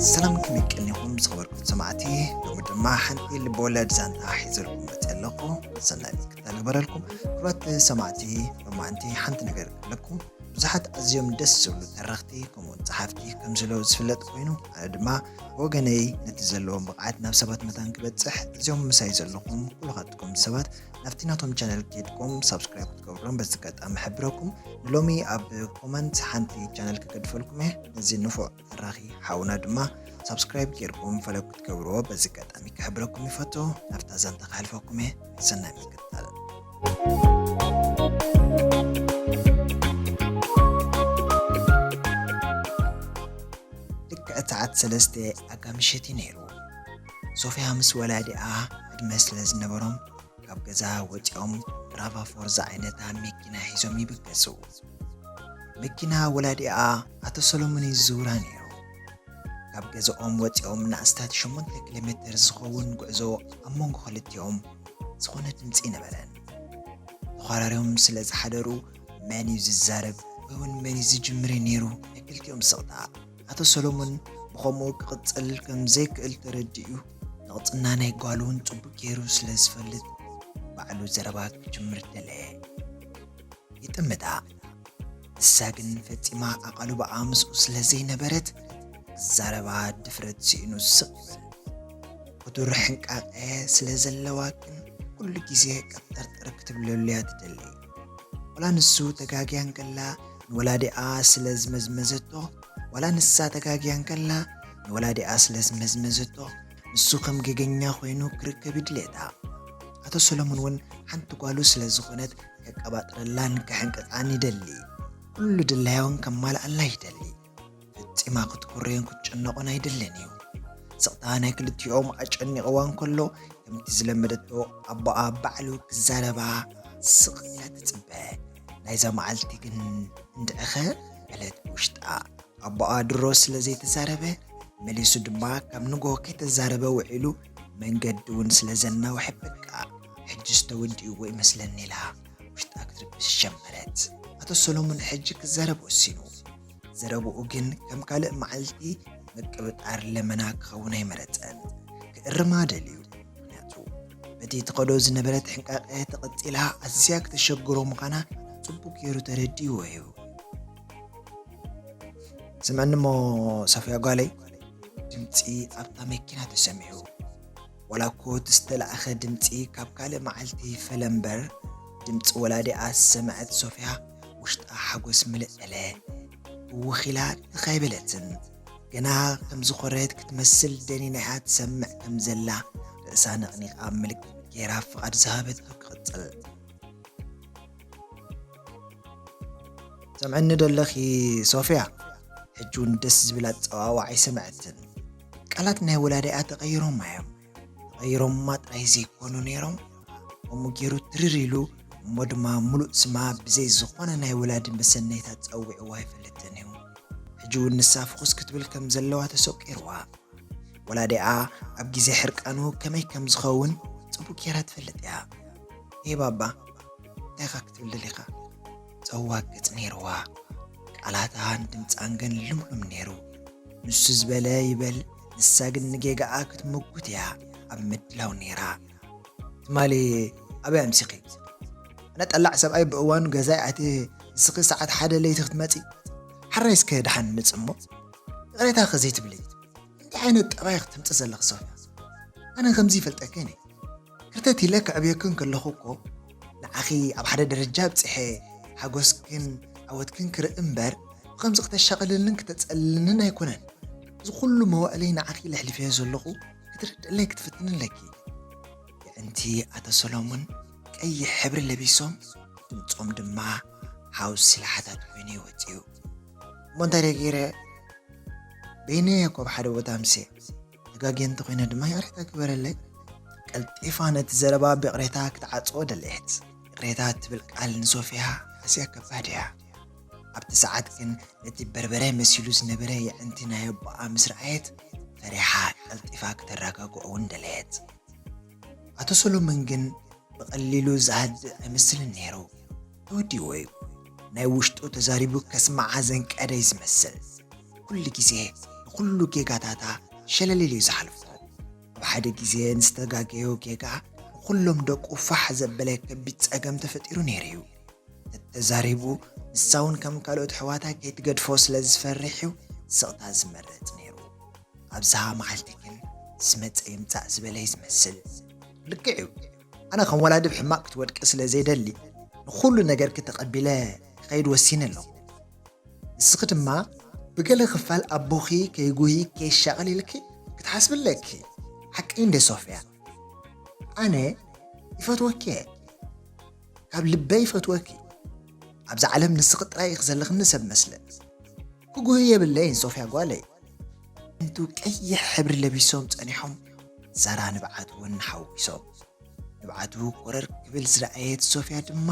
ሰላም፣ ከመይ ቀኒኹም ዝኸበርኩም ሰማዕቲ? ሎሚ ድማ ሓንቲ ልበወለድ ዛንታ ሒዘልኩም መፅእ ኣለኹ። ሰናይ ምክትታል ግበረልኩም። ክቡራት ሰማዕቲ፣ ሎማዓንቲ ሓንቲ ነገር ክብለኩም። ብዙሓት ኣዝዮም ደስ ዝብሉ ተረኽቲ ከምኡውን ጸሓፍቲ ከም ዘለዉ ዝፍለጥ ኮይኑ፣ ኣነ ድማ ብወገነይ ነቲ ዘለዎም ብቕዓት ናብ ሰባት መታን ክበጽሕ፣ እዚኦም ምሳይ ዘለኹም ኩልኻትኩም ሰባት ናብቲ ናቶም ቻነል ኬድኩም ሳብስክራይብ ክትገብሩን በዚ ኣጋጣሚ እሕብረኩም። ንሎሚ ኣብ ኮመንት ሓንቲ ቻነል ክገድፈልኩም እየ። ነዚ ንፉዕ ተራኺ ሓውና ድማ ሳብስክራይብ ጌርኩም ፈለግ ክትገብርዎ በዚ ኣጋጣሚ ክሕብረኩም ይፈቱ። ናብታ ዛንታ ክሕልፈኩም እየ። ሰናይ ምክትታል። ልክዕ ሰዓት ሰለስተ ኣጋ ምሸት እዩ ነይሩ። ሶፍያ ምስ ወላዲኣ ዕድመ ስለ ዝነበሮም ካብ ገዛ ወፂኦም ብራቫ ፎርዛ ዓይነታ መኪና ሒዞም ይብገሱ። መኪና ወላዲኣ ኣቶ ሰሎሞን እዩ ዝዝውራ ነይሩ። ካብ ገዛኦም ወፂኦም ንኣስታት ሸሞንተ ኪሎ ሜትር ዝኸውን ጉዕዞ ኣብ መንጎ ክልቲኦም ዝኾነ ድምፂ ነበረን። ተዃራርዮም ስለ ዝሓደሩ መን እዩ ዝዛረብ ወይ እውን መን እዩ ዝጅምር እዩ ነይሩ ናይ ክልቲኦም ስቕታ። ኣቶ ሰሎሞን ብኸምኡ ክቕጽል ከም ዘይክእል ተረዲኡ፣ ንቕጽና ናይ ጓሉ እውን ጽቡቕ ገይሩ ስለ ዝፈልጥ፣ ባዕሉ ዘረባ ክጅምር ደለየ። ይጥምታ። ንሳ ግን ፈጺማ ኣቓልቦኣ ምስኡ ስለ ዘይነበረት፣ ክዛረባ ድፍረት ስኢኑ ስቕ ይብል። ክቱር ሕንቃቐ ስለ ዘለዋ ግን፣ ኩሉ ግዜ ቀብጠርጠር ክትብለሉ እያ ትደሊ። ወላ ንሱ ተጋግያ እንከላ ንወላዲኣ ስለ ዝመዝመዘቶ፣ ዋላ ንሳ ተጋግያ እንከላ ንወላዲኣ ስለ ዝመዝመዘቶ፣ ንሱ ከም ገገኛ ኮይኑ ክርከብ እዩ ድሌታ። ኣቶ ሰሎሞን እውን ሓንቲ ጓሉ ስለ ዝኾነት ከቀባጥረላን ከሕንቅቓን ይደሊ። ኩሉ ድላያ እውን ከማልኣላ ይደሊ። ፈጺማ ክትኩረዮን ክትጨነቖን ኣይደልን እዩ። ስቕታ ናይ ክልቲኦም ኣጨኒቕዋ እንከሎ፣ ከምቲ ዝለመደቶ ኣቦኣ ባዕሉ ክዛረባ ስቕ ኢላ ትጽበ። ናይዛ መዓልቲ ግን እንድዕኸ በለት ብውሽጣ። ኣቦኣ ድሮ ስለ ዘይተዛረበ፣ መሊሱ ድማ ካብ ንግሆ ከይተዛረበ ውዒሉ፣ መንገዲ እውን ስለ ዘናውሐ፣ በቃ ሕጅስ ተወዲእዎ ይመስለኒ ኢላ ውሽጣ ክትርብሽ ጀመረት። ኣቶ ሰሎሞን ሕጂ ክዛረብ ወሲኑ። ዘረብኡ ግን ከም ካልእ መዓልቲ ምቅብጣር ለመና ክኸውን ኣይመረጸን። ክእርማ ደልዩ። ምኽንያቱ በቲ ትኸዶ ዝነበረት ሕንቃቐ ተቐጺላ ኣዝያ ክተሸግሮ ምዃና ጽቡቕ ገይሩ ተረዲእዎ እዩ። ስምዕኒ እሞ ሶፍያ ጓለይ፣ ድምጺ ኣብታ መኪና ተሰሚዑ። ዋላ እኮ እቲ ዝተላእኸ ድምጺ ካብ ካልእ መዓልቲ ይፈለ እምበር፣ ድምጺ ወላዲኣ ዝሰምዐት ሶፍያ ውሽጣ ሓጎስ ምልእ በለ። እውኽ ኢላ ትኽ ኣይበለትን። ገና ከም ዝኾረት ክትመስል ደኒና እያ ትሰምዕ ከም ዘላ፣ ርእሳ ነቕኒቓ ምልክት ገይራ ፍቓድ ዝሃበቶ ክቕጽል። ሰምዕኒ ዶ ኣለኺ ሶፍያ? ሕጂ እውን ደስ ዝብል ኣጸዋውዓ ኣይሰምዐትን። ቃላት ናይ ወላዲኣ ተቐይሮማ እዮም። ተቐይሮማ ጥራይ ዘይኮኑ ነይሮም፣ ከምኡ ገይሩ ትርር ኢሉ፣ እሞ ድማ ምሉእ ስማ ብዘይ ዝኾነ ናይ ወላዲ መሰነይታ ጸዊዕዋ ኣይፈልጥን እዩ። ሕጂ እውን ንሳ ፍኹስ ክትብል ከም ዘለዋ ተሰቂርዋ። ወላዲኣ ኣብ ግዜ ሕርቃኑ ከመይ ከም ዝኸውን ጽቡቕ ጌራ ትፈልጥ እያ። ኤ ባባ፣ እንታይ ኢኻ ክትብል ደሊኻ? ጸዋግ ገጽ ነይርዋ። ቃላታን ድምጻን ግን ልምሉም ነይሩ። ንሱ ዝበለ ይበል፣ ንሳ ግን ንጌጋኣ ክትምጉት እያ ኣብ ምድላው ነይራ። ትማሊ ኣበይ ኣምሲኺ? ኣነ ጠላዕ ሰብኣይ ብእዋኑ ገዛይ ኣትየ፣ ንስኺ ሰዓት ሓደ ለይቲ ክትመጺ? ሓራይ እስከ ደሓን ምጽ እሞ። ይቕሬታ ከ ዘይትብሊ? እንታይ ዓይነት ጠባይ ክትምጽ ዘለኺ ሶፍያ? ኣነ ከምዚ ይፈልጠክን እየ። ክርተት ኢለ ከዕብየክን ከለኹ እኮ ንዓኺ ኣብ ሓደ ደረጃ ኣብጺሐ፣ ሓጎስክን ዓወትክን ክርኢ እምበር፣ ብኸምዚ ክተሻቕልንን ክተጸልልንን ኣይኮነን። እዚ ኩሉ መዋእለይ ንዓኺ ለሕሊፈዮ ዘለኹ ክትርድእለይ ክትፍትኒ ኣለኪ። የዕንቲ ኣቶ ሰሎሞን ቀይሕ ሕብሪ ለቢሶም፣ ድምጾም ድማ ሓውሲ ላሓታት ኮይኑ እዩ ወጺኡ። እሞ እንታይ ደኣ ገይረ? በይነይ እኮ ኣብ ሓደ ቦታ ምሴ። ተጋግየ እንተኾይነ ድማ ይቕሬታ ግበረለይ። ቀልጢፋ ነቲ ዘረባ ብይቕሬታ ክትዓጽዎ ደለየት። ይቕሬታ እትብል ቃል ንሶፍያ ኣዝያ ከባድ እያ። ኣብቲ ሰዓት ግን ነቲ በርበረ መሲሉ ዝነበረ የዕንቲ ናይ ኣቦኣ ምስ ረኣየት፣ ፈሪሓ ቀልጢፋ ክተረጋግኦ እውን ደለየት። ኣቶ ሰሎሞን ግን ብቐሊሉ ዝሃድእ ኣይመስልን ነይሩ። ተወዲእዎ እዩ። ናይ ውሽጡ ተዛሪቡ ከስምዓ ዘንቀደ እዩ ዝመስል። ኩሉ ግዜ ንኹሉ ጌጋታታ ሸለል ኢሉ እዩ ዝሓልፎ። ኣብ ሓደ ግዜ ንዝተጋገዮ ጌጋ ንኹሎም ደቁ ፋሕ ዘበለ ከቢድ ጸገም ተፈጢሩ ነይሩ እዩ። ተተዛሪቡ ንሳ እውን ከም ካልኦት ኣሕዋታ ከይትገድፎ ስለ ዝፈርሕ እዩ ስቕታ ዝመርጽ ነይሩ። ኣብዛ መዓልቲ ግን ዝመጸ ይምጻእ ዝበለ እዩ ዝመስል። ልክዕ እዩ። ኣነ ከም ወላዲ ብሕማቕ ክትወድቂ ስለ ዘይደሊ ንኹሉ ነገርኪ ተቐቢለ ክኸይድ ወሲነ ኣለኹ። ንስኺ ድማ ብገለ ክፋል ኣቦኺ ከይጉሂ ከይሻቐል ኢልኪ ክትሓስቢ ኣለኪ። ሓቀይ እንደ ሶፍያ? ኣነ ይፈትወኪ እየ። ካብ ልበይ ይፈትወኪ። ኣብዛ ዓለም ንስኺ ጥራይ ኢኺ ዘለኽኒ ሰብ መስለ። ክጉሂ የብለይን ሶፍያ ጓለይ። እንቱ ቀይሕ ሕብሪ ለቢሶም ጸኒሖም ዛራ ንብዓት እውን ሓዊሶም። ንብዓቱ ኮረር ክብል ዝረኣየት ሶፍያ ድማ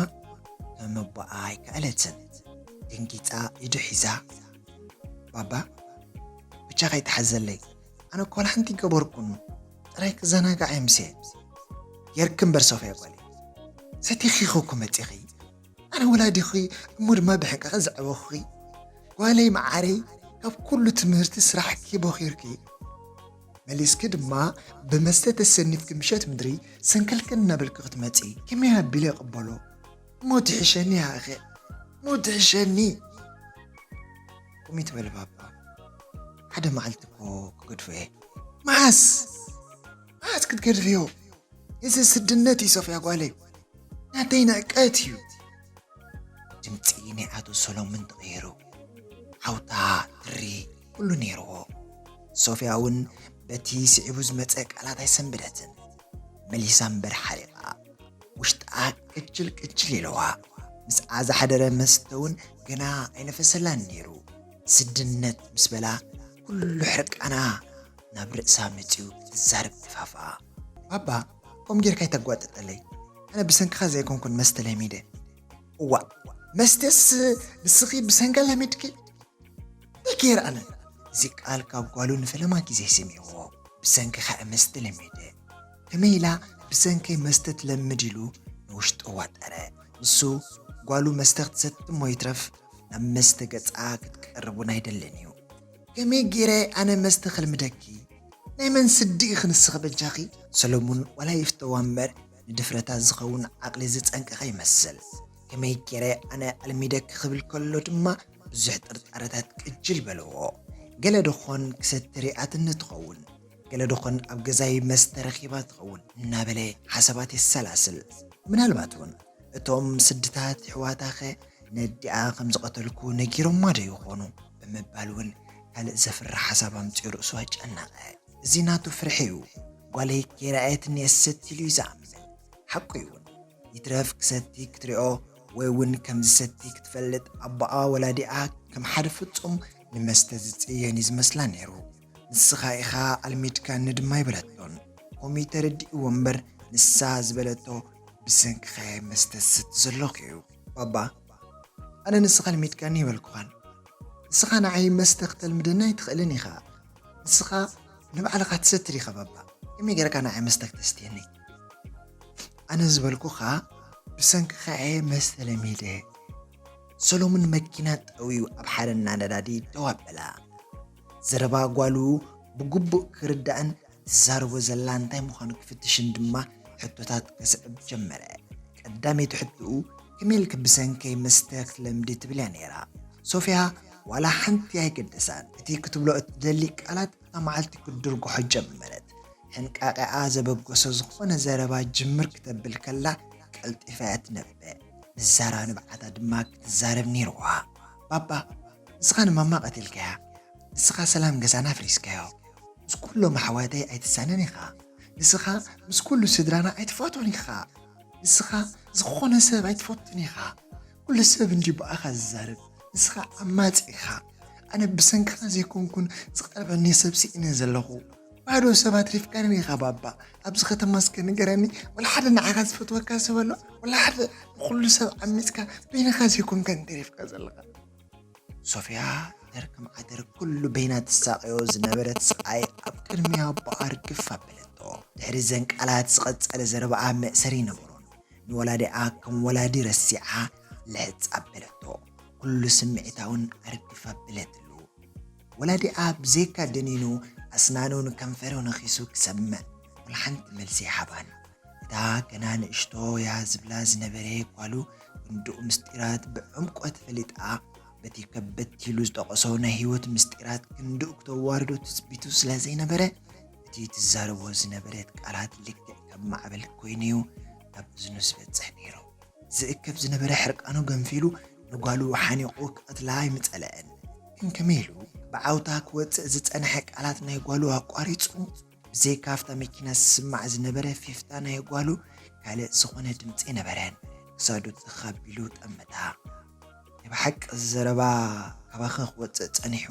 ከም ኣቦኣ ኣይከኣለትን። ደንጊጻ ኢዱ ሒዛ፣ ባባ፣ ብቻ ከይትሓዘለይ፣ ኣነ እኮ ዋላ ሓንቲ ገበርኩን፣ ጥራይ ክዘናጋዕ እየ ምስየ። ጌርኪ እምበር ሶፍያ ጓለይ፣ ሰቲኺ ኢኺ እኮ መጺኺ። ኣነ ወላዲኺ እሞ ድማ ብሕቅኺ ዘዕበኹኺ ጓለይ መዓረይ፣ ካብ ኩሉ ትምህርቲ ስራሕኪ ቦኺርኪ መሊስኪ ድማ ብመስተ ተሰኒፍኪ ምሸት ምድሪ ሰንከልከል እናበልኪ ክትመጺ ከመይ ኣቢለ ይቕበሎ? እሞ ትሕሸኒ ሃኸ፣ እሞ ትሕሸኒ። ቁሚ ትበል ባባ፣ ሓደ መዓልቲ እኮ ክገድፎ እየ። መዓስ? መዓስ ክትገድፍዮ? እዚ ስድነት እዩ ሶፍያ ጓለይ፣ ናተይ ንዕቀት እዩ። ድምጺ ናይ ኣቶ ሰሎሞን ተቐይሩ። ሃውታ፣ ትሪ፣ ኩሉ ነይርዎ። ሶፍያ እውን በቲ ስዒቡ ዝመጸ ቃላት ኣይሰንበደትን። መሊሳ እምበር ሓሪቓ። ውሽጣ ቅጅል ቅጅል ኢለዋ። ምስኣ ዝሓደረ መስተ እውን ገና ኣይነፈሰላን ነይሩ። ስድነት ምስ በላ ኩሉ ሕርቃና ናብ ርእሳ መጺኡ ክትዛረብ ተፋፍኣ። ባባ፣ ከምኡ ጌርካ ኣይተጓጥጠለይ። ኣነ ብሰንክኻ ዘይኮንኩን መስተ ለሚደ። እዋእ፣ መስተስ ንስኺ ብሰንካ ለሚድኪ? እንታይ ገይረ ኣነ? እዚ ቃል ካብ ጓሉ ንፈለማ ግዜ ሰሚዕዎ። ብሰንክኻ እየ መስተ ለሚደ። ከመይ ኢላ ብሰንከይ መስተ ትለምድ ኢሉ ንውሽጡ ዋጠረ። ንሱ ጓሉ መስተ ክትሰቲ እሞ ይትረፍ ናብ መስተ ገጻ ክትቀርብ እውን ኣይደልን እዩ። ከመይ ገይረ ኣነ መስተ ከልምደኪ? ናይ መን ስዲ ኢኺ ንስኺ በጃኺ? ሰሎሙን ዋላ ይፍተዋ እምበር ንድፍረታ ዝኸውን ዓቕሊ ዝጸንቀቐ ይመስል። ከመይ ገይረ ኣነ ኣልሚደኪ ክብል ከሎ ድማ ብዙሕ ጥርጣረታት ቅጅል በለዎ። ገለ ደኾን ክሰቲ ሪኣትኒ ትኸውን፣ ገለ ደኾን ኣብ ገዛይ መስተ ረኺባ ትኸውን እናበለ ሓሳባት የሰላስል። ምናልባት እውን እቶም ስድታት ኣሕዋታኸ ነዲኣ ከም ዝቐተልኩ ነጊሮማ ዶ ይኾኑ ብምባል እውን ካልእ ዘፍርሕ ሓሳብ ኣምጺኡ ርእሱ ኣጨነቐ። እዚ ናቱ ፍርሒ እዩ። ጓለይ ከይረኣየትኒ እየ ዝሰቲ ኢሉ እዩ ዝኣምን። ሓቁ እዩ እውን። ይትረፍ ክሰቲ ክትሪኦ ወይ እውን ከም ዝሰቲ ክትፈልጥ ኣቦኣ ወላዲኣ ከም ሓደ ፍጹም ንመስተ ዝጽየን እዩ ዝመስላ ነይሩ። ንስኻ ኢኻ ኣልሚድካኒ ድማ ኣይበለቶን። ከምኡ ተረዲእዎ እምበር ንሳ ዝበለቶ ብሰንክኻ እየ መስተ ዝሰቲ ዘለኹ እዩ። ባባ፣ ኣነ ንስኻ ኣልሚድካኒ ኣይበልኩኻን። ንስኻ ንዓይ መስተ ክተልምደኒ ኣይትኽእልን ኢኻ። ንስኻ ንባዕልኻ ትሰቲ ዲኻ ባባ? ከመይ ጌርካ ንዓይ መስተ ክተስትየኒ? ኣነ ዝበልኩኻ ብሰንክኻ እየ መስተ ለሚደ። ሰሎሙን መኪና ጠውዩ ኣብ ሓደ እናነዳዲ ደው ኣበላ። ዘረባ ጓሉ ብግቡእ ክርዳእን ትዛረቦ ዘላ እንታይ ምዃኑ ክፍትሽን ድማ ሕቶታት ከስዕብ ጀመረ። ቀዳመይቲ ሕቶኡ፣ ከመይ ኢልኪ ብሰንከይ መስተ ክትለምዲ ትብል እያ ነይራ። ሶፍያ ዋላ ሓንቲ ኣይገደሳን። እቲ ክትብሎ እትደሊ ቃላት እታ መዓልቲ ክትድርግሖ ጀመረት። ሕንቃቐኣ ዘበገሶ ዝኾነ ዘረባ ጅምር ክተብል ከላ ቀልጢፋ እያ ትነብዕ። ንዛራ ንብዓታ ድማ ክትዛረብ ነይርዋ። ባባ፣ ንስኻ ንማማ ቀቲልካያ። ንስኻ ሰላም ገዛና ኣፍሪስካዮ። ምስ ኩሎም ኣሕዋተይ ኣይትሳነን ኢኻ። ንስኻ ምስ ኩሉ ስድራና ኣይትፈትዎን ኢኻ። ንስኻ ዝኾነ ሰብ ኣይትፈቱን ኢኻ። ኩሉ ሰብ እንድዩ ብኣኻ ዝዛረብ። ንስኻ ዓማጺ ኢኻ። ኣነ ብሰንክኻ ዘይኮንኩን ዝቐርበኒ ሰብ ስኢነ ዘለኹ። ባዶ ሰብ ኣትሪፍካኒ ኢኻ ባባ። ኣብዚ ከተማ እስከ ንገረኒ፣ ወላ ሓደ ንዓኻ ዝፈትወካ ሰብ ኣሎ? ወላ ሓደ ንኹሉ ሰብ ዓሚጽካ በይንኻ ዘይኮንካን ተሪፍካ ዘለኻ? ሶፍያ ተር ከም ዓተር ኩሉ በይና ትሳቐዮ ዝነበረት ስቓይ ኣብ ቅድሚ ኣቦኣ ርግፍ ኣበለቶ። ድሕሪ ዘን ቃላት ዝቐጸለ ዘረባኣ መእሰሪ ነበሮን። ንወላዲኣ ከም ወላዲ ረሲዓ ልሕጽ ኣበለቶ። ኩሉ ስምዒታ እውን ኣርግፍ ኣበለትሉ። ወላዲኣ ብዘይካ ደኒኑ ኣስናኑ ንከንፈሩ ነኺሱ ክሰምዕ፣ ወላ ሓንቲ መልሲ ይሃባን። እታ ገና ንእሽቶ እያ ዝብላ ዝነበረ ጓሉ ክንድኡ ምስጢራት ብዕምቆት ፈሊጣ፣ በቲ ከበድ ኢሉ ዝጠቐሶ ናይ ህይወት ምስጢራት ክንድኡ ክተዋርዶ ትጽቢቱ ስለ ዘይነበረ፣ እቲ ትዛረቦ ዝነበረት ቃላት ልክዕ ከም ማዕበል ኮይኑ'ዩ ናብ እዝኑ ዝበጽሕ ነይሩ። ዝእከብ ዝነበረ ሕርቃኑ ገንፊሉ ንጓሉ ሓኒቑ ክቐትላ ኣይምጸለአን። ግን ከመይ ኢሉ ብዓውታ ክወጽእ ዝጸንሐ ቃላት ናይ ጓሉ ኣቋሪጹ፣ ብዘይካ ኣብታ መኪና ዝስማዕ ዝነበረ ፌፍታ ናይ ጓሉ ካልእ ዝኾነ ድምጺ ኣይነበረን። ክሳዱ ትኽ ኣቢሉ ጠመታ። ናይ ብሓቂ እዚ ዘረባ ካባኺ ክወጽእ ጸኒሑ።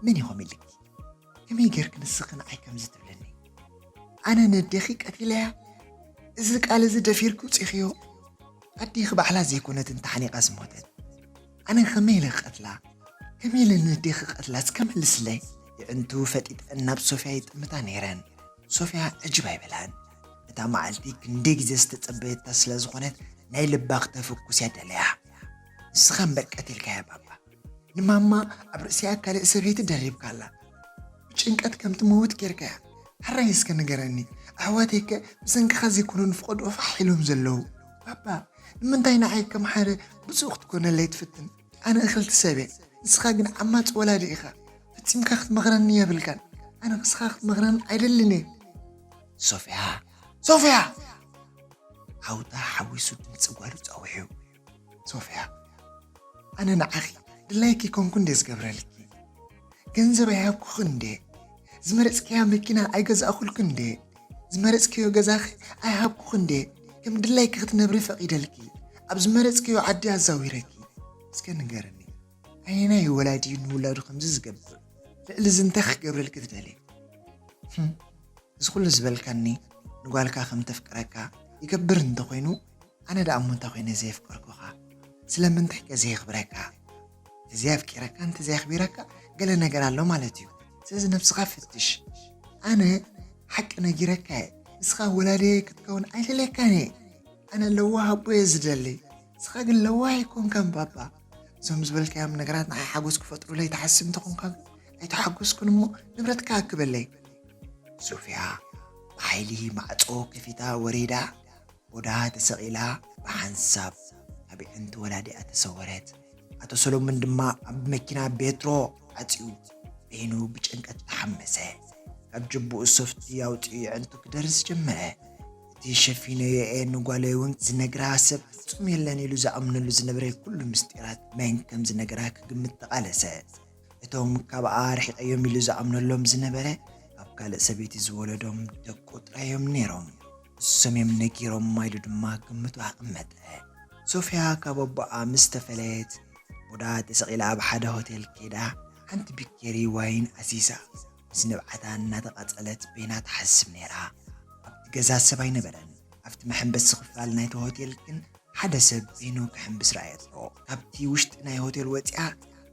መን ኢኹም ኢልኪ? ከመይ ጌርኪ ንስኺ ንዓይ ከምዚ ትብልኒ? ኣነ ነዴኺ ቀቲለያ? እዚ ቃል እዚ ደፊርኪ ውጺእኽዮ? ኣዴኺ ባዕላ ዘይኮነትን ተሓኒቓ ዝሞተት። ኣነ ከመይ ኢለ ክቐትላ? ከመይ ኢለ ነዴኺ ክቐትላ? እስከ መልስለይ። የዕንቱ ፈጢጠን ናብ ሶፍያ ይጥምታ ነይረን። ሶፍያ ዕጅብ ኣይበላን። እታ መዓልቲ ክንደይ ግዜ ዝተጸበየታ ስለ ዝኾነት ናይ ልባ ክተፍኩስ እያ ደለያ። ንስኻ እምበር ቀቲልካያ ባባ። ንማማ ኣብ ርእሲኣ ካልእ ሰበይቲ ደሪብካላ። ብጭንቀት ከም ትመውት ጌርካያ። ሕራይ እስከ ንገረኒ፣ ኣሕዋተይከ ብሰንክኻ ዘይኮኑ ንፍቐድኦ ፋሕ ኢሎም ዘለዉ? ባባ፣ ንምንታይ ንዓይ ከም ሓደ ብጹእ ክትኮነለይ ትፍትን? ኣነ እኽልቲ ሰብ እየ፣ ንስኻ ግን ዓማጺ ወላዲ ኢኻ። ፈጺምካ ክትመኽረኒ የብልካን። ኣነ ንስኻ ክትመኽረኒ ኣይደልን እየ። ሶፍያ፣ ሶፍያ! ዓውታ ሓዊሱ ድምጺ ጓሉ ጸዊዑ። ሶፍያ፣ ኣነ ንዓኺ ድላይኪ ኮንኩ እንዴ ዝገብረልኪ? ገንዘብ ኣይሃብኩኽን እንዴ? ዝመረጽክያ መኪና ኣይገዛእኩልክን እንዴ? ዝመረጽክዮ ገዛኺ ኣይሃብኩኽን እንዴ? ከም ድላይኪ ክትነብሪ ፈቒደልኪ፣ ኣብ ዝመረጽክዮ ዓዲ ኣዛዊረኪ። እስከ ንገርኒ፣ ኣየናይ ወላዲ እዩ ንውላዱ ከምዚ ዝገብር? ልዕሊ እዚ እንታይ ክገብረልኪ ትደሊ? ህም፣ እዚ ኩሉ ዝበልካኒ ንጓልካ ከም ተፍቅረካ ይገብር እንተኾይኑ፣ ኣነ ደኣ እሞ እንታይ ኮይነ ዘየፍቀርኩኻ? ስለምንታይ ከ ዘየኽብረካ? እንተዘየፍቂረካ፣ እንተዘየኽቢረካ፣ ገለ ነገር ኣሎ ማለት እዩ። ስለዚ ነብስኻ ፍትሽ። ኣነ ሓቂ ነጊረካ እየ። ንስኻ ወላደየ ክትከውን ኣይደልየካን እየ። ኣነ ለዋህ ኣቦ እየ ዝደሊ። ንስኻ ግን ለዋህ ኣይኮንካን ባባ። እዞም ዝበልካዮም ነገራት ንዓይ ሓጎስ ክፈጥሩለይ ትሓስብ እንተኾንካ ግን ኣይተሓጎስኩን እሞ ንብረትካ ኣክበለይ። ሶፍያ ብሓይሊ ማዕጾ ከፊታ ወሪዳ፣ ቦዳ ተሰቒላ ብሓንሳብ ካብ የዕንቲ ወላዲኣ ተሰወረት። ኣቶ ሰሎሞን ድማ ኣብ መኪና ቤትሮ ዓጽዩ በይኑ ብጭንቀት ተሓመሰ። ካብ ጅቡኡ ሶፍቲ ኣውጺኡ የዕንቱ ክደርስ ጀመረ። እቲ ሸፊነዮ እየ ንጓለይ እውን ዝነግራ ሰብ ፍጹም የለን ኢሉ ዝኣምነሉ ዝነበረ ኩሉ ምስጢራት መን ከም ዝነገራ ክግምት ተቓለሰ። እቶም ካብኣ ርሒቐዮም ኢሉ ዝኣምነሎም ዝነበረ ካብ ካልእ ሰበይቲ ዝወለዶም ደቁ ጥራይ እዮም ነይሮም። እሶም እዮም ነጊሮማ ኢሉ ድማ ግምቱ ኣቐመጠ። ሶፍያ ካብ ኣቦኣ ምስ ተፈለየት፣ ቦዳ ተሰቒላ ኣብ ሓደ ሆቴል ከይዳ ሓንቲ ቢኬሪ ዋይን ኣሲሳ ምስ ንብዓታ እናተቓጸለት በይና ትሓስብ ነይራ። ኣብቲ ገዛ ሰብ ኣይነበረን። ኣብቲ መሐንበሲ ክፋል ናይቲ ሆቴል ግን ሓደ ሰብ በይኑ ክሕንብስ ረኣየቶ። ካብቲ ውሽጢ ናይ ሆቴል ወጺኣ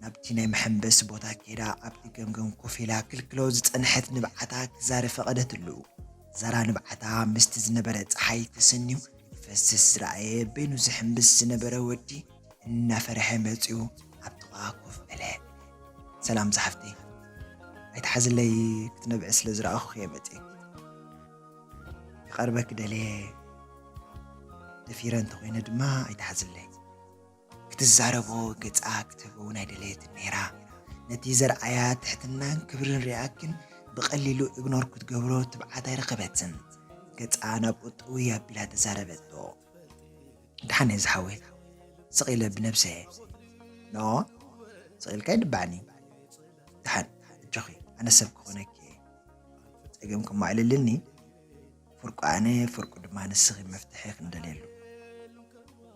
ናብቲ ናይ መሐንበሲ ቦታ ከይዳ ኣብቲ ገምገም ኮፍ ኢላ ክልክሎ ዝጸንሐት ንብዓታ ክዛረ ፈቐደትሉ። ዛራ ንብዓታ ምስቲ ዝነበረ ጸሓይ ተሰንዩ ክፈስስ ዝረኣየ በይኑ ዝሕንብስ ዝነበረ ወዲ እናፈርሐ መጺኡ ኣብ ጥቓ ኮፍ በለ። ሰላም ዝሓፍተይ፣ ኣይትሓዝለይ፣ ክትነብዒ ስለ ዝረኣኹ እየ መጺኤኪ። ክቐርበኪ ደልየ፣ ደፊረ እንተኾይነ ድማ ኣይትሓዝለይ። ክትዛረቦ ገጻ ክትህቦ እውን ኣይደለየትን ነይራ። ነቲ ዘርኣያ ትሕትናን ክብርን ሪኣ ግን ብቐሊሉ ኢግኖር ክትገብሮ ትብዓት ኣይረኸበትን። ገጻ ናብኡ ጥውይ ኣቢላ ተዛረበቶ። ደሓን እየ ዝሓወይ፣ ስቕ ኢለ ብነብሰ እየ። ኖ፣ ስቕ ኢልካ ኣይድባዕን እዩ። ደሓን፣ እጆኺ፣ ኣነ ሰብ ክኾነኪ እየ። ጸገም ከማዕልልኒ፣ ፍርቁ ኣነ፣ ፍርቁ ድማ ንስኺ መፍትሒ ክንደልየሉ።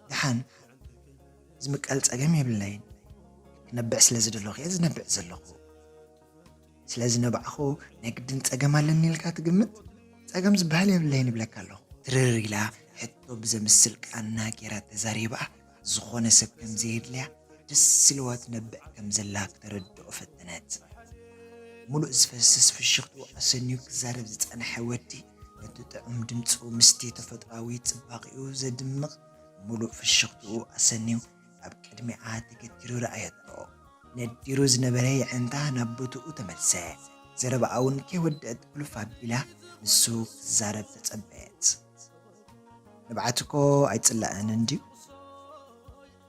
ደሓን፣ ዝምቀል ጸገም የብለይን። ክነብዕ ስለ ዝደለኹ እየ ዝነብዕ ዘለኹ። ስለ ዝነባዕኹ ናይ ግድን ጸገም ኣለኒ ኢልካ ትግምት? ጸገም ዝበሃል የብለይን ይብለካ ኣለኹ። ትርር ኢላ ሕቶ ብዘምስል ቃና ገይራ ተዛሪባ፣ ዝኾነ ሰብ ከም ዘየድልያ ደስ ኢልዋ ትነብዕ ከም ዘላ ክተረድኦ ፈተነት። ሙሉእ ዝፈስስ ፍሽኽትኡ ኣሰንዩ ክዛረብ ዝጸንሐ ወዲ ነቲ ጥዑም ድምጹ ምስቲ ተፈጥሮኣዊ ጽባቐኡ ዘድምቕ ሙሉእ ፍሽኽትኡ ኣሰንዩ ኣብ ቅድሚኣ ተገቲሩ ረኣየቶ። ነዲሩ ዝነበረ የዕንታ ናብ ቦትኡ ተመልሰ። ዘረባኣ እውን ከይወደአት ሕሉፍ ኣቢላ ንሱ ክዛረብ ተጸበየት። ንብዓት እኮ ኣይጽላእን እንድዩ።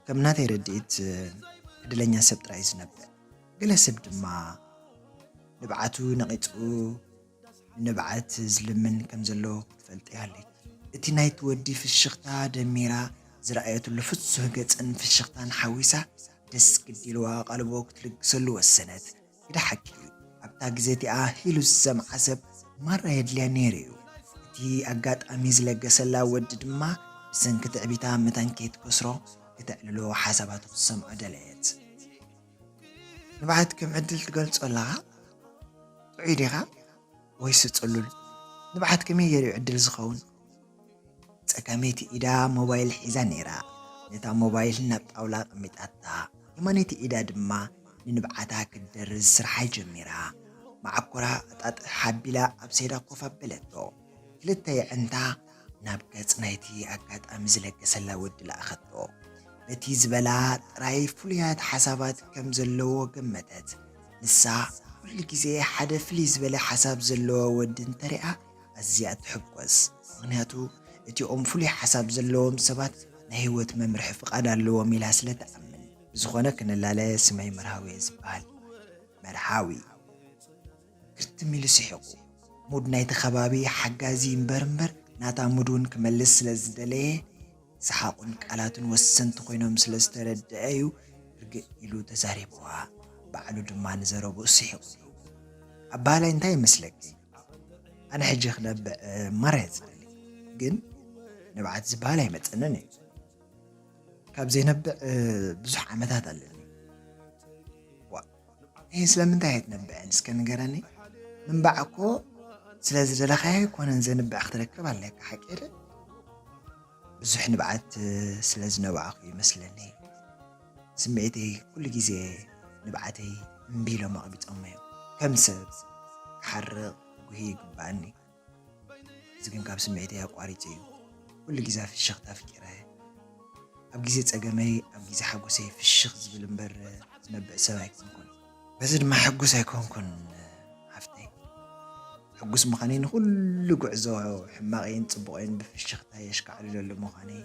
ከም ናተይ ርድኢት ዕድለኛ ሰብ ጥራይ እዩ ዝነብዕ። ገለ ሰብ ድማ ንብዓቱ ነቒጹ ንንብዓት ዝልምን ከም ዘሎ ክትፈልጢ ኣለኪ። እቲ ናይቲ ወዲ ፍሽኽታ ደሚራ ዝረኣየትሉ ፍሱህ ገጽን ፍሽኽታን ሓዊሳ ደስ ግዲልዋ ኣቓልቦ ክትልግሰሉ ወሰነት። ግዳ ሓቂ እዩ፣ ኣብታ ግዜ እቲኣ ሂሉ ዝሰምዓ ሰብ ማራ የድልያ ነይሩ እዩ። እቲ ኣጋጣሚ ዝለገሰላ ወዲ ድማ ብሰንኪ ትዕቢታ መታን ከይትከስሮ ክተዕልሎ ሓሳባቱ ክትሰምዖ ደለየት። ንብዓት ከም ዕድል ትገልጾ ኣለኻ? ጥዑይ ዲኻ ወይስ ጽሉል? ንብዓት ከመይ ገይሩ እዩ ዕድል ዝኸውን? ጸጋመይቲ ኢዳ ሞባይል ሒዛ ነይራ። ነታ ሞባይል ናብ ጣውላ ኣቐሚጣታ። የማነይቲ ኢዳ ድማ ንንብዓታ ክትደርዝ ስርሓ ጀሚራ። መዓኮራ ኣጣጥሕ ኣቢላ ኣብ ሰይዳ ኮፍ ኣበለቶ። ክልተ የዕንታ ናብ ገጽ ናይቲ ኣጋጣሚ ዝለገሰላ ወዲ ለኣኸቶ። በቲ ዝበላ ጥራይ ፍሉያት ሓሳባት ከም ዘለዎ ገመተት። ንሳ ኩሉ ግዜ ሓደ ፍልይ ዝበለ ሓሳብ ዘለዎ ወዲ እንተሪኣ ኣዝያ ትሕጎስ። ምኽንያቱ እቲኦም ፍሉይ ሓሳብ ዘለዎም ሰባት ናይ ህይወት መምርሒ ፍቓድ ኣለዎም ኢላ ስለ ትኣምን። ብዝኾነ ክንላለ ስመይ መርሃዊ እየ ዝበሃል። መርሃዊ። ክርትም ኢሉ ስሒቑ። ሙድ ናይቲ ከባቢ ሓጋዚ እምበር እምበር ናታ ሙድ እውን ክመልስ ስለ ዝደለየ ሰሓቑን ቃላቱን ወሰንቲ ኮይኖም ስለ ዝተረደአ እዩ ርግእ ኢሉ ተዛሪብዋ። ባዕሉ ድማ ንዘረብኡ ስሒቑ። ኣባህላይ እንታይ ይመስለኪ? ኣነ ሕጂ ክነብዕ ማራ እየ ዝደሊ፣ ግን ንብዓት ዝበሃል ኣይመጸንን እዩ። ካብ ዘይነብዕ ብዙሕ ዓመታት ኣለኒ። ዋ፣ ይህ ስለምንታይ ኣይትነብዕን እስከ ንገረኒ? ምንባዕ እኮ ስለ ዝደለኻዮ ኣይኮነን፣ ዘንብዕ ክትረክብ ኣለካ፣ ሓቂ ድዩ? ብዙሕ ንብዓት ስለ ዝነባዕኹ ይመስለኒ። ስምዒተይ ኩሉ ግዜ ንብዓተይ እምቢ ኢሎም ኣቕቢጾሞ እዮም። ከም ሰብ ክሓርቕ ጉሂ ይግባኣኒ። እዚ ግን ካብ ስምዒተይ ኣቋሪጹ እዩ። ኩሉ ግዜ ፍሽኽታ ኣፍቂረ። ኣብ ግዜ ጸገመይ፣ ኣብ ግዜ ሓጎሰይ ፍሽኽ ዝብል እምበር ዝነብዕ ሰብ ኣይኮንኩን። በዚ ድማ ሕጉስ ኣይኮንኩን ሓፍተይ። ሕጉስ ምዃነይ ንኹሉ ጉዕዞ ሕማቐይን ጽቡቐይን ብፍሽኽታ የሽካዕልለሉ ምዃነይ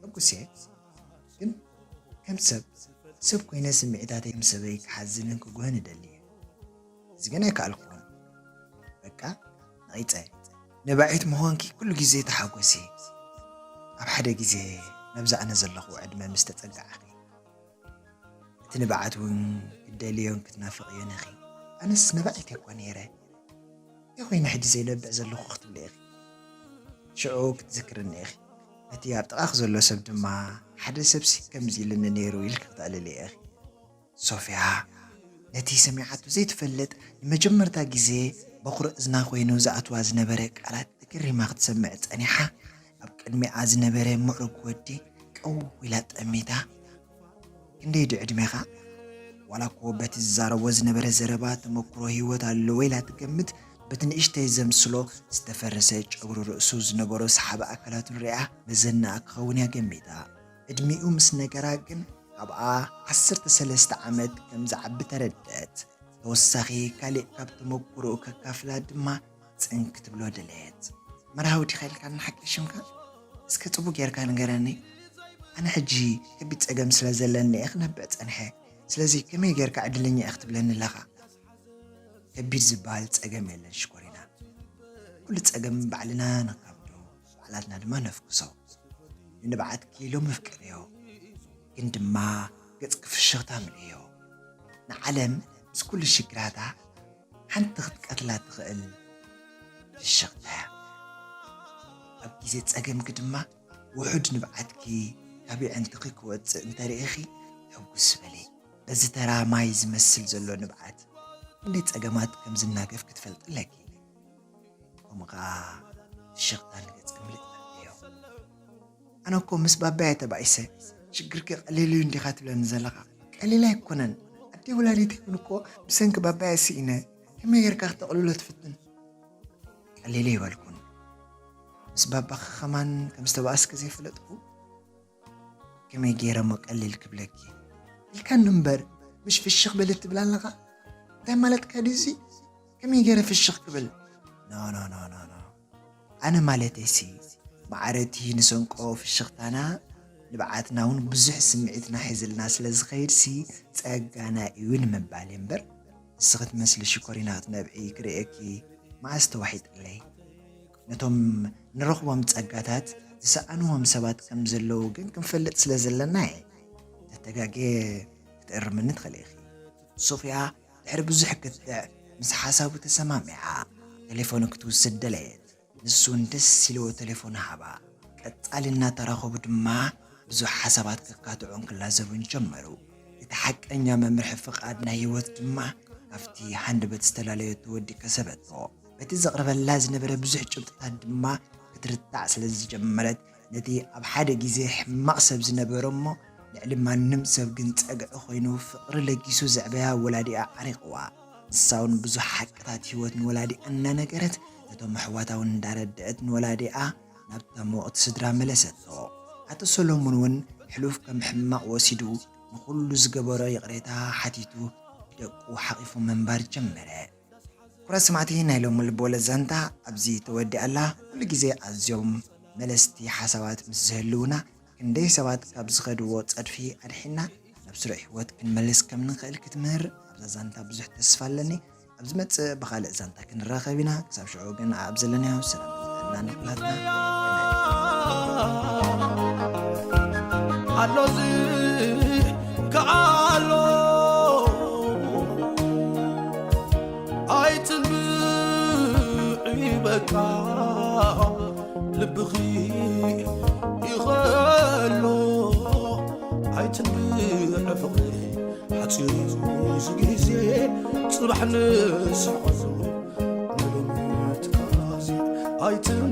ሕጉስ እየ። ግን ከም ሰብ፣ ሰብ ኮይነ ስምዒታተይ ከም ሰበይ ክሓዝንን ክጉህን እደሊ እየ። እዚ ግን ኣይከኣልኩን። በቃ፣ ነቒጸ። ነባዒት ምዃንኪ ኩሉ ግዜ ተሓጎሲ። ኣብ ሓደ ግዜ ናብዛ ኣነ ዘለኹ ዕድመ ምስ ተጸጋዕኺ፣ እቲ ንብዓት እውን ክትደልዮን ክትናፍቕዮን ኢኺ። ኣነስ ነባዒት እየ እኳ ነይረ። እንታይ ኮይነ ሕጂ ዘይነብዕ ዘለኹ ክትብሊ ኢኺ። ሽዑ ክትዝክርኒ ኢኺ። ነቲ ኣብ ጥቓኺ ዘሎ ሰብ ድማ፣ ሓደ ሰብሲ ከምዚ ኢሉኒ ነይሩ ኢልኪ ክተዕልልዮ ኢኺ። ሶፍያ ነቲ ሰሚዓቶ ዘይትፈልጥ ንመጀመርታ ግዜ በኹሪ እዝና ኮይኑ ዝኣትዋ ዝነበረ ቃላት ተገሪማ ክትሰምዕ ጸኒሓ። ኣብ ቅድሚኣ ዝነበረ ምዕሩግ ወዲ ቀው ኢላ ጠሚታ። ክንደይ ድዩ ዕድሜኻ? ዋላ እኮ በቲ ዝዛረቦ ዝነበረ ዘረባ ተመኩሮ ህይወት ኣለዎ ኢላ ትገምት። በቲ ንእሽተይ ዘምስሎ ዝተፈረሰ ጨጉሪ ርእሱ ዝነበሮ ሰሓቢ ኣካላቱ ሪኣ መዘናኣ ክኸውን እያ ገሚታ። ዕድሚኡ ምስ ነገራ ግን ካብኣ ዓሰርተ ሰለስተ ዓመት ከም ዝዓቢ ተረድአት። ተወሳኺ ካሊእ ካብ ተመኩሮኡ ከካፍላ ድማ ጽን ክትብሎ ደለየት። መርሃዊ ዲኻ ኢልካኒ ሓቂ ሽምካ? እስከ ጽቡቕ ጌርካ ንገረኒ። ኣነ ሕጂ ከቢድ ጸገም ስለ ዘለኒ እየ ክነብዕ ጸኒሐ። ስለዚ ከመይ ጌርካ ዕድለኛ ኢኻ ክትብለኒ ኣለኻ? ከቢድ ዝበሃል ጸገም የለን ሽኮሪና። ኩሉ ጸገም ባዕልና ነካብዶ፣ ባዕላትና ድማ ነፍኩሶ። ንንብዓትኪ ሎሚ ኣፍቅርዮ፣ ግን ድማ ገጽኪ ፍሽኽታ ምልእዮ። ንዓለም ምስ ኩሉ ሽግራታ ሓንቲ ክትቀትላ ትኽእል ፍሽኽታ እያ። ኣብ ግዜ ጸገምኪ ድማ ውሑድ ንብዓትኪ ካብ የዕንትኺ ክወጽእ እንተርኢኺ ሕጉስ በሊ። በዚ ተራ ማይ ዝመስል ዘሎ ንብዓት ክንደይ ጸገማት ከም ዝናገፍ ክትፈልጢ ኣለኪ። ከምኡ ኸኣ ፍሽኽታ ንገጽኪ ምልእ ትበልዮ። ኣነ እኮ ምስ ባባየ ተባኢሰ፣ ሽግርኪ ቀሊል እዩ እንዲኻ ትብለኒ ዘለኻ? ቀሊል ኣይኮነን። ኣደይ ወላዲተይ እውን እኮ ብሰንኪ ባባየ ስኢነ። ከመይ ጌርካ ክተቕልሎ ትፍትን? ቀሊል ኣይበልኩን። ምስ ባባኺ ኸማን ከም ዝተባእስኪ ዘይፈለጥኩ። ከመይ ገይረ እሞ ቀሊል ክብለኪ? ኢልካኒ እምበር፣ ምሽ ፍሽኽ በል ትብል ኣለኻ? እንታይ ማለትካ ድዩ እዚ? ከመይ ገይረ ፍሽኽ ክብል? ኖ ኖ ኖ ኖ ኖ ኣነ ማለተይሲ፣ ማዕረቲ ንሰንቆ ፍሽኽታና ንብዓትና እውን ብዙሕ ስምዒትና ሒዝልና ስለ ዝኸይድሲ፣ ጸጋና እዩ ንምባል እየ እምበር፣ ንስኺ ትመስሊ ሽኮሪና ክትነብዒ ክርእየኪ መዓስ ተዋሒጥለይ። ነቶም ንረኽቦም ጸጋታት ዝሰኣንዎም ሰባት ከም ዘለዉ ግን ክንፈልጥ ስለ ዘለና እየ። ተተጋግየ ክትእርምኒ ትኽእሊ ኢኺ። ሶፍያ ድሕሪ ብዙሕ ክትዕ ምስ ሓሳቡ ተሰማሚዓ፣ ቴሌፎኑ ክትውስድ ደለየት። ንሱ እውን ደስ ኢልዎ ቴሌፎኑ ሃባ። ቀጻሊ እናተራኸቡ ድማ ብዙሕ ሓሳባት ክካትዑን ክላዘቡን ጀመሩ። እቲ ሓቀኛ መምርሒ ፍቓድ ናይ ህይወት ድማ ካብቲ ሃንደበት ዝተላለየቶ ወዲ ከሰበቶ። በቲ ዘቕርበላ ዝነበረ ብዙሕ ጭብጥታት ድማ ክትርታዕ ስለ ዝጀመረት፣ ነቲ ኣብ ሓደ ግዜ ሕማቕ ሰብ ዝነበረ እሞ ልዕሊ ማንም ሰብ ግን ጸግዒ ኮይኑ ፍቕሪ ለጊሱ ዘዕበያ ወላዲኣ ዓሪቕዋ። ንሳ እውን ብዙሕ ሓቅታት ህይወት ንወላዲኣ እናነገረት፣ ነቶም ኣሕዋታ እውን እንዳረድአት ንወላዲኣ ናብታ ምውቕቲ ስድራ መለሰቶ። ኣቶ ሰሎሙን እውን ሕሉፍ ከም ሕማቕ ወሲዱ ንኹሉ ዝገበሮ ይቕሬታ ሓቲቱ ደቁ ሓቒፉ ምንባር ጀመረ። ክቡራት ሰማዕቲ፣ ናይ ሎሚ ልቦለድ ዛንታ ኣብዚ ተወዲኣ ኣላ። ኩሉ ግዜ ኣዝዮም መለስቲ ሓሳባት ምስ ዝህልውና፣ ክንደይ ሰባት ካብ ዝኸድዎ ጸድፊ ኣድሒና ናብ ስሩዕ ህይወት ክንመልስ ከም ንኽእል ክትምህር ኣብዛ ዛንታ ብዙሕ ተስፋ ኣለኒ። ኣብ ዝመጽእ ብኻልእ ዛንታ ክንራኸብ ኢና። ክሳብ ሽዑ ግን ኣብ ዘለናዮ ሰላም ጥዕና ንኹላትና። ኣሎ ዝከኣሎ ኣይትንብዒ በቃ ልብኺ ይኸሎ ኣይትንብዒ ፍቕሪ ሓፂሩ እዚ ግዜ ፅባሕ ንስዕሉ ንሎሚ ትካዜ ኣይትን